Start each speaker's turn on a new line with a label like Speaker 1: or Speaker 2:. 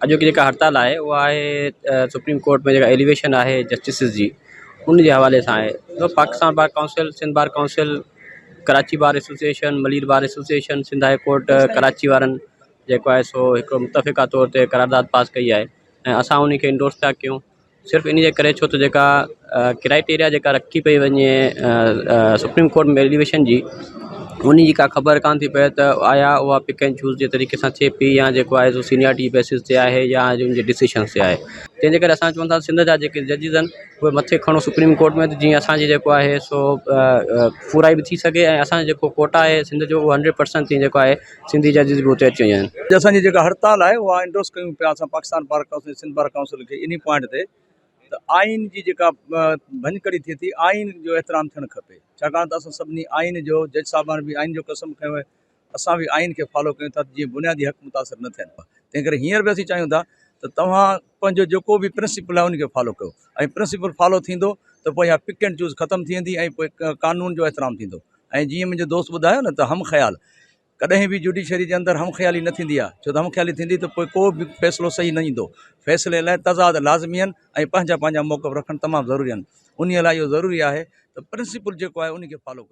Speaker 1: اڄوڪي جيڪا هڙتال آهي اها آهي سپريم ڪورٽ ۾ جيڪا ايليويشن آهي جسٽسز جي ان جي حوالي سان آهي Pakistan bar council Sindh bar council Karachi bar association Malir bar association Sindh high court Karachi وارن جيڪو آهي سو هڪ متفقه طور تي قرارداد پاس ڪئي آهي ۽ اسان ان کي انڊورس پيا ڪيون صرف ان جي ڪري ڇو ته جيڪا ڪرائيٽيريا جيڪا رکي پئي وڃي سپريم ڪورٽ ۾ ايليويشن جي ان جي ڪا خبر ڪانه ٿي پئي ته آيا اها پڪ اينڊ چوز جي طريقي سان ٿئي پئي يا جيڪو آهي سو سينيارٽي بيسز تي آهي يا ان جي ڊسيشنس تي آهي تنهن جي ڪري اسان چون ٿا سنڌ جا جيڪي ججز آهن اهي مٿي کڻو سپريم ڪورٽ ۾ ته جيئن اسانجي جيڪو آهي سو پورائي به ٿي سگهي ۽ اسانجو جيڪو ڪوٽا آهي سنڌ جو اهو هنڊريڊ پرسنٽ ٿي جيڪو آهي سنڌي ججز به اتي اچي وڃن.
Speaker 2: اڄ اسان جي جيڪا هڙتال آهي اها انڊوس ڪيون پيا اسان Pakistan bar council Sindh bar council کي انهي پوائنٽ تي ته آئين جي جيڪا ڀڃڪڙي ٿئي ٿي آئين جو احترام ٿيڻ کپي ڇاڪاڻ ته اسان سڀني آئين جو جج صاحبان به آئين جو قسم کنيو آهي اسان به آئين کي فالو ڪيون ٿا ته جيئن بنيادي حق متاثر نه ٿين تنهن ڪري هينئر به اسين چاهيون ٿا ته توهان پنهنجو جيڪو به پرنسپل آهي ان کي فالو ڪيو ۽ پرنسپل فالو ٿيندو ته پوء اها پڪ اينڊ چوز ختم ٿي ويندي ۽ پوء قانون جو احترام ٿيندو ۽ جيئن منهنجو دوست ٻڌايو نه ته هم خيال ڪڏهن به جوڊيشري جي اندر هم خيالي نه ٿيندي آهي ڇو ته هم خيالي ٿيندي ته پوء ڪو به فيصلو صحيح نه ايندو فيصلي لاء تضاد لازمي آهن ۽ پنهنجا پنهنجا موقف رکڻ تمام ضروري آهن انهي لاء اهو ضروري آهي ته پرنسپل جيڪو آهي ان کي فالو ڪيو.